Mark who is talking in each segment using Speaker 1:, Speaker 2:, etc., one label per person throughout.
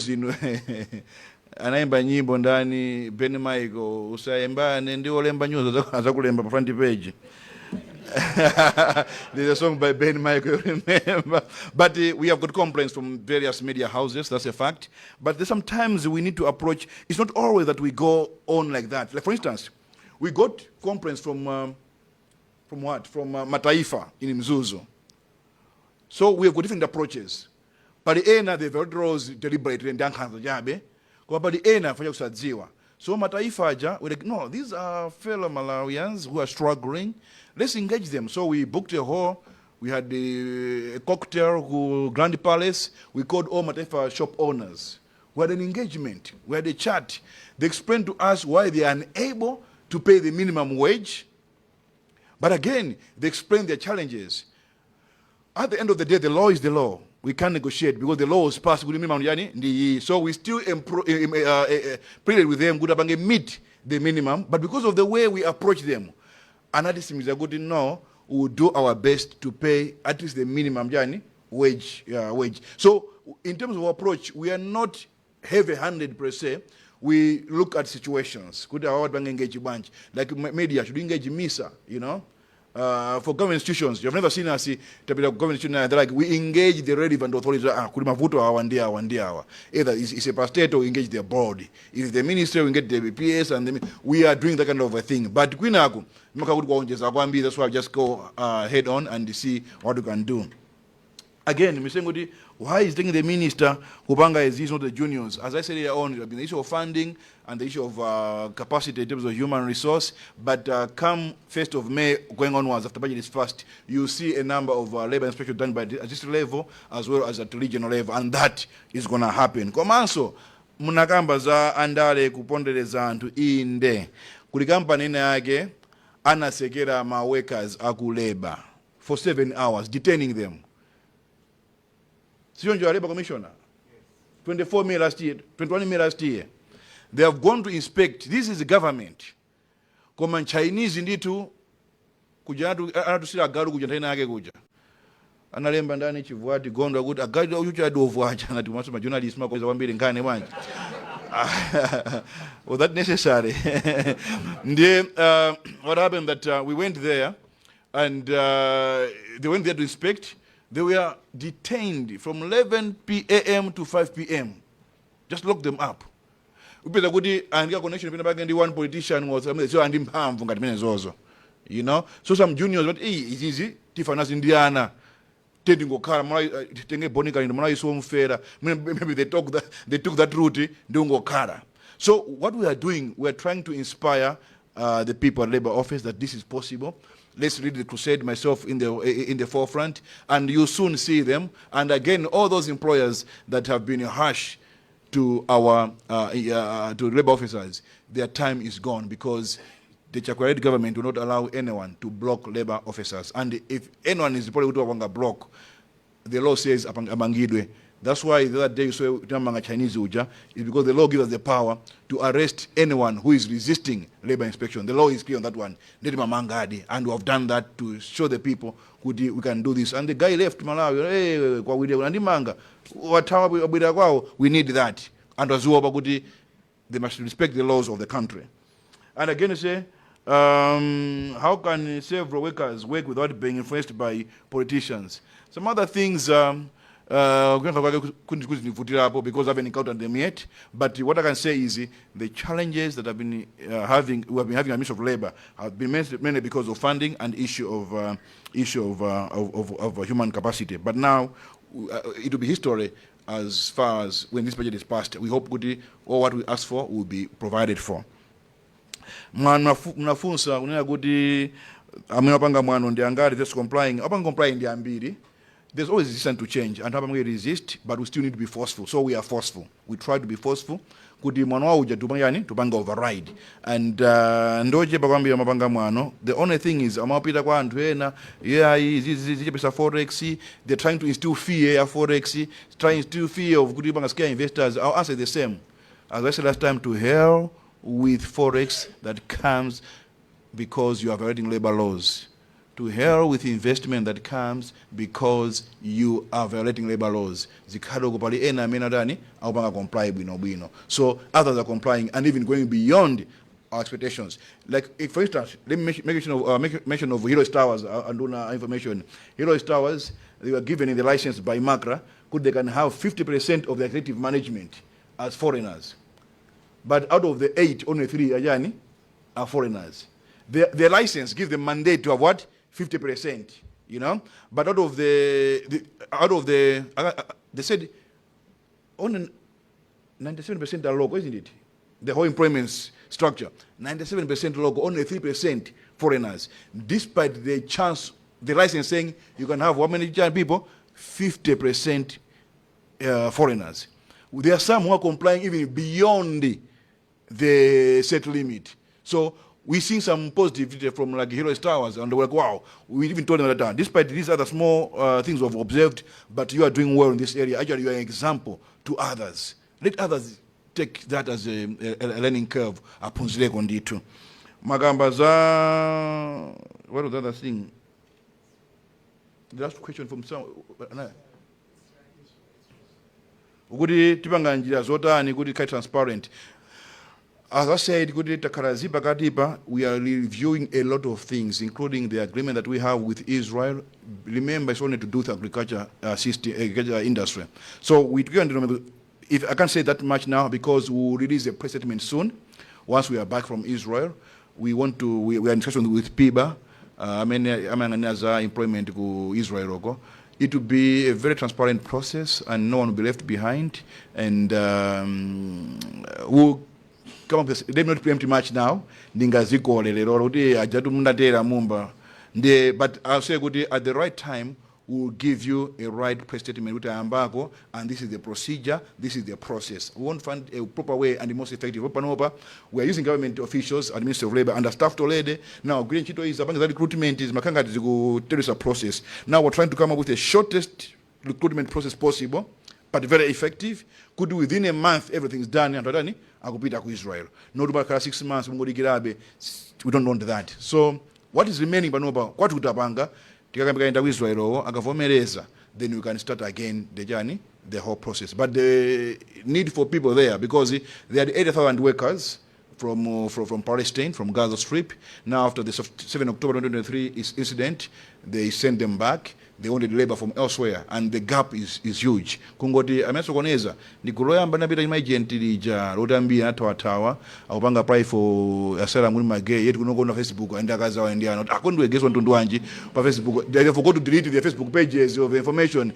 Speaker 1: News ino anaimba nyimbo ndani, Ben Michael, "Usayembane ndi olemba news, azakulemba pa front page." There's a song by Ben Michael, you remember. But we have got complaints from various media houses, that's a fact. But there's sometimes we need to approach, it's not always that we go on like that. Like, for instance, we got complaints from what? From Mataifa in Mzuzu. So we have got different approaches. Pali ena, they violate laws deliberately ndi ankhanza chabe, koma pali ena fanya kusadziwa. So Mataifa aja, we're like, "No, these are fellow Malawians who are struggling. Let's engage them." So we booked a hall. We had a cocktail ku Grand Palace. We called all Mataifa shop owners. We had an engagement. We had a chat. They explained to us why they are unable to pay the minimum wage. But again, they explained their challenges. At the end of the day, the law is the law. We can't negotiate because the law was passed with minimum yani ndi. So we still pleaded with them kuti apange meet the minimum, but because of the way we approach them, anatitsimikiza kuti no, we will do our best to pay at least the minimum yani wage. So in terms of approach, we are not heavy-handed per se. We look at situations. Kuti awa tipange engage bwanji? Like media, should we engage MISA? For government institutions, you've never seen us tapita ku government institution and they're like, we engage the relevant authorities. Ah, kuli mavuto awa ndi awa ndi awa. Either it's a parastatal, we engage the board. If the ministry, we engage the PS, and we are doing that kind of a thing. But kwinaku maka kuti kwaonjeza kwambiri, that's why I just go head on and see what we can do. Again, mr kuti, why is taking the minister kupanga is not the juniors? As I said earlier on, there have been the issue of funding and the issue of capacity in terms of human resource. But come 1st of May going onwards, after budget is passed, you see a number of labor inspection done by the district level as well as at regional level, and that is going to happen. Komanso munakamba za andale kupondereza anthu. Inde, kuli kampani ina yake anatsekera ma workers aku labor for 7 hours, detaining them. Sichoncho, labor commissioner? 24 May last year, 21 May last year, they have gone to inspect. This is the government, koma Chinese ndithu kuja anatusira agalu kuja nthawi yake kuja analemba ndani, Chivuati Gondwa, kuti agalu uchucha adovu aja ngati maso ma journalist makoza kwambiri nkhani bwanji. Was that necessary? Ndiye what happened that we went there and they went there to inspect. They were detained from 11 p.m. to 5 p.m., just lock them up. Upeza kuti andika connection pena pake ndi one politician was so andi mphamvu ngati mene zozo. So some juniors, but eh, izizi tifanazi ndi ana tendingokhala mala tenge Bon Kalindo mala iso mfera. Maybe they took that route ndi ungokhala. So what we are doing, we are trying to inspire the people at labor office that this is possible. Let's lead the crusade, myself in the forefront, and you soon see them. And again, all those employers that have been harsh to our to labor officers, their time is gone, because the Chakwera government will not allow anyone to block labor officers. And if anyone is reported to apanga block, the law says amangidwe. That's why the other day you saw tinamanga Chinese uja, is because the law gives us the power to arrest anyone who is resisting labor inspection. The law is clear on that one. Ndeti mamangadi, and we have done that to show the people kuti we can do this. And the guy left Malawi, "Hey, kwawire andimanga, wathawa wabwera kwawo." We need that. And aziopa kuti they must respect the laws of the country. And again, you say, how can several workers work without being influenced by politicians? Some other things, because I haven't encountered them yet. But what I can say is the challenges that have been having, we have been having a Ministry of Labor have been mainly because of funding and issue of human capacity. But now it will be history as far as when this budget is passed. We hope kuti all what we ask for will be provided for. Mnafunsa kunena kuti amene apanga mwano ndi angati, just complying, apanga complying ndi ambiri. There's always resistance to change. Anthu apamwe resist, but we still need to be forceful. So we are forceful. We try to be forceful kuti mwano wawo uja tupanga yani, tupanga override. And ndochepa kwambiri amapanga mwano. The only thing is amapita kwa anthu ena, yeah, izi zichepesa forex. They're trying to instill fear ya forex, trying to instill fear of kuti panga scare investors. Our answer is the same as I said last time: to hell with forex that comes because you are violating labor laws. To hell with investment that comes because you are violating labor laws. Zikhale uko, pali ena amene atani, akupanga comply bwinobwino. So others are complying and even going beyond our expectations. Like, if, for instance, let me make mention of Heroes Towers and Luna information. Heroes Towers, they were given in the license by MACRA, could they can have 50% of the executive management as foreigners. But out of the eight, only three ajani are foreigners. Their license gives them mandate to have what? 50%, you know? But out of the, they said only 97% are local, isn't it? The whole employment structure, 97% local, only 3% foreigners. Despite the chance, the license saying you can have how many people? 50% foreigners. There are some who are complying even beyond the set limit. So we see some positivity from like Heroes Towers, and we're like, "Wow." We even told them that despite these other small things we've observed, but you are doing well in this area. Actually, you are an example to others. Let others take that as a learning curve. Aphunzireko ndithu. Magamba za, what was the other thing? The last question from some, kuti tipanga njira zotani kuti ikhale transparent. As I said, kuti takhala pakatipa, we are reviewing a lot of things, including the agreement that we have with Israel. Remember, it's only to do with agriculture system, agriculture industry. So we, if I can't say that much now because we will release a press statement soon. Once we are back from Israel, we are in discussion with PIBA, amene amayang'anira za employment ku Israel uko. It will be a very transparent process and no one will be left behind. And we'll come up with, let me not preempt much now. Ndingazikole lero kuti ajatu mundatera mumba. Ndiye, but I'll say kuti at the right time, we will give you a right press statement kuti ayambako and this is the procedure, this is the process. We want to find a proper way and the most effective. Panopa, we are using government officials at the Ministry of Labor understaffed already. Now, agwire ntchito izi, apange za recruitment, zimakhala ngati zikuteresa process. Now we're trying to come up with the shortest recruitment process possible, but very effective, kuti within a month everything is done, anthu atani, akupita ku Israel. Not pakhala 6 months mungodikirabe. We don't want that. So what is remaining panopa kwathu kutapanga tikakambikaenda ku Israel owo akavomereza, then we can start again the journey, the whole process. But the need for people there, because they had 80,000 workers from Palestine, from Gaza Strip. Now, after the 7 October 2023 incident, they sent them back. They wanted labor from elsewhere, and the gap is huge. Kungoti amasokoneza ndi gulu loyamba napita chima agent lija loti ambiri anathawathawa akupanga apply for asylum kuli ma gay yeti kunokona Facebook and akazawa ndi ana akondiwegeswa mtundu wanji pa Facebook. They forgot to delete their Facebook pages of the information.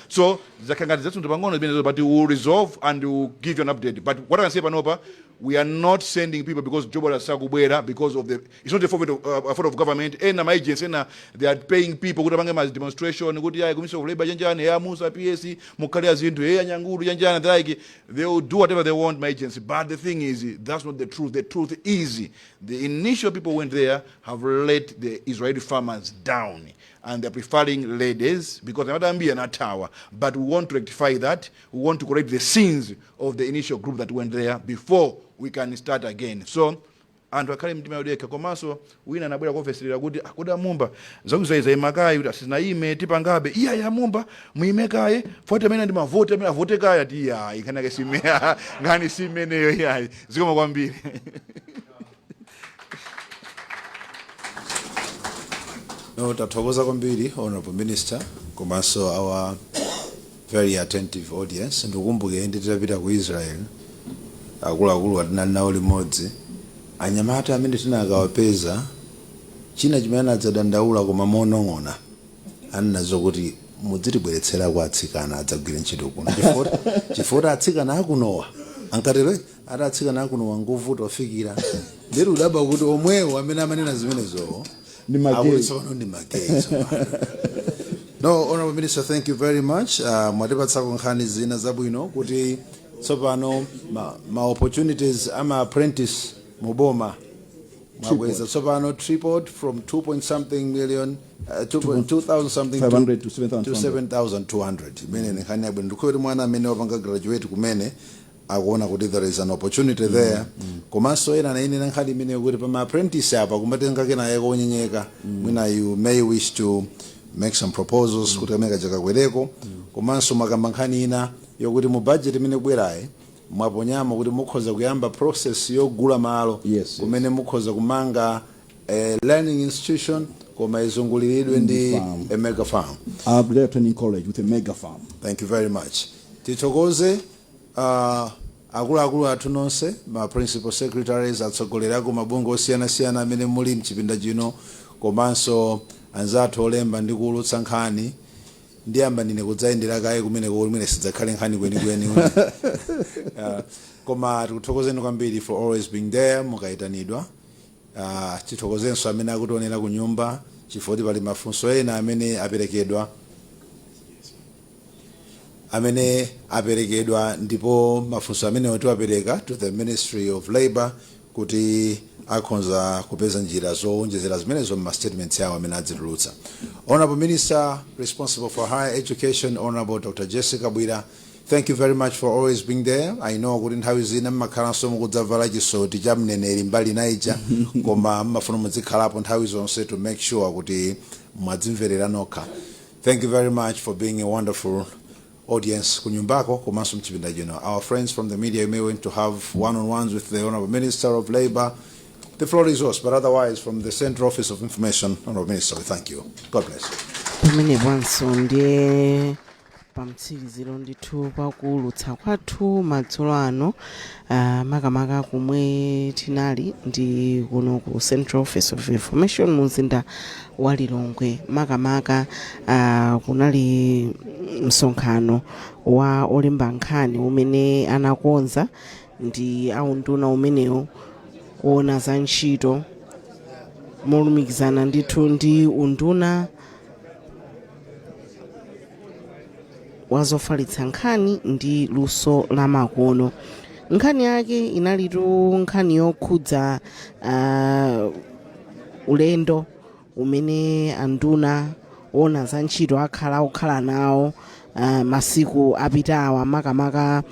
Speaker 1: So zakangati zathu pang'ono zimenezo, but we will resolve and we will give you an update. But what I can say panopa, we are not sending people because job sakubwera because of the, it's not the fault of government. Ena ma agents ena, they are paying people kuti apange ma demonstration kuti ayi, Commission of Labor chanjani, ya Musa PS mukhale azinthu, hey, anyangulu chanjani, they like they will do whatever they want, my agency. But the thing is, that's not the truth. The truth is the initial people went there have let the Israeli farmers down and they're preferring ladies because amatambia anathawa. But we want to rectify that. We want to correct the sins of the initial group that went there before we can start again. So anthu akhale mtima yodekha. Komanso wina anabwera kuofesilira kuti akuda mumba zakuzaiza imakayi kuti asinaime tipangabe iya ya mumba muime kaye foti amene ndi mavoti amene avote kaya ti iya ikhanake sime ngani simeneyo iyayi. Zikoma kwambiri.
Speaker 2: No, tathokoza kwambiri, Honorable Minister, komanso our very attentive audience. Ndikumbukire ndi titapita ku Israel, akuluakulu atinali nawo limodzi, anyamata amene tinakawapeza, china chimene anadzadandaula koma monong'ona ananazo kuti mudzitibweretsera kwa atsikana adzagwire ntchito kuno chifukwa atsikana akunowa ankatero ati atsikana akunowa ngovuta ofikira. Nderi udaba kuti omwewo amene amanena zimenezowo
Speaker 1: Ndi ma gay.
Speaker 2: Akuti tsopano ndi ma gay tsopano. No, Honorable Minister, thank you very much. Mwatipatsako nkhani zina zabwino kuti tsopano ma opportunities ama apprentice muboma mwakweza tsopano, tripled from 2 point something million, 2,000 something
Speaker 1: 500 to 7,200.
Speaker 2: To 7,200. Imene ni nkhani yabwino. Ndikhuye kuti mwana amene wapanga graduate kumene Akuona kuti there is an opportunity there. Komanso ena anayenera nkhani imeneyo kuti pama apprentice apa kumatenga kenaye konyenyeka. Mwina you may wish to make some proposals kuti kamene kaja kakwereko. Komanso makamba nkhani ina yokuti mu budget imene kubwerayi mwaponyamo kuti mukhoza kuyamba process yogula malo kumene mukhoza kumanga a learning institution, koma izunguliridwe ndi
Speaker 3: farm.
Speaker 2: A mega farm.
Speaker 3: Agriculture Training College with a mega farm.
Speaker 2: Thank you very much. Tithokoze akuluakulu athu nonse, ma principal secretaries, atsogoleri aku mabungwe osiyanasiyana amene muli mchipinda chino, komanso anzathu olemba ndi kuulutsa nkhani. Ndiyamba ndine kudzayendera kaye kumeneko, kumene sidzakhale nkhani kwenikweni. Koma tikuthokozeni kwambiri for always being there mukayitanidwa. Tithokozenso amene akutionera ku nyumba, chifukwa pali mafunso ena amene aperekedwa, ndipo mafunso amenewo tiwapereka to the Ministry of Labor kuti akhonza kupeza njira zowonjezera zimenezo ma statements yawo amene adzitulutsa. Honorable Minister responsible for higher education, Honorable Dr. Jessica Bwira, thank you very much for always being there. I know kuti nthawi zina mmakhalanso mukudzavala chisoti cha mneneri mbali naija, koma mmafuna muzikhalapo nthawi zonse to make sure kuti mwadzimverera nokha. Thank you very much for being a wonderful audience kunyumbako komanso mchipinda chino. Our friends from the media, you may want to have one-on-ones with the Honorable Minister of Labor. The floor is yours, but otherwise, from the Central Office of Information, Honorable Minister, we thank you. God bless.
Speaker 4: Pameneponso ndiye pamtsiriziro ndithu pakuulutsa kwathu madzulo ano, makamaka kumwe tinali ndi kuno ku Central Office of Information mu mzinda wa Lilongwe. Makamaka kunali msonkhano wa olemba nkhani umene anakonza ndi aunduna umenewo kuona za ntchito, molumikizana ndithu ndi unduna wazofalitsa nkhani ndi luso la makono. Nkhani yake inalitu nkhani yokhudza ulendo umene anduna ona za ntchito akhala akukhala nawo masiku apitawa, makamaka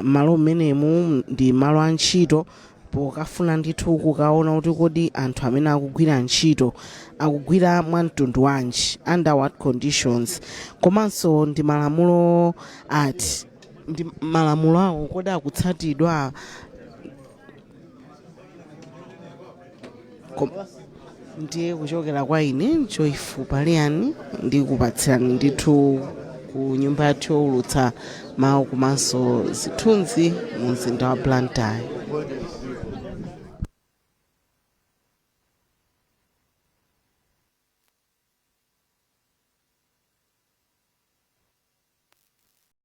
Speaker 4: malo mmenemu ndi malo a ntchito, pokafuna ndithu kukaona kuti kodi anthu amene akugwira ntchito akugwira mwa mtundu wanji, under what conditions, komanso ndi malamulo ati, ndi malamulo awo kodi akutsatidwa. Ndiye kuchokera kwa ine, Joyful Paliani, ndikupatsirani ndithu ku nyumba yathu yowulutsa mawu komanso zithunzi mu mzinda wa Blantyre.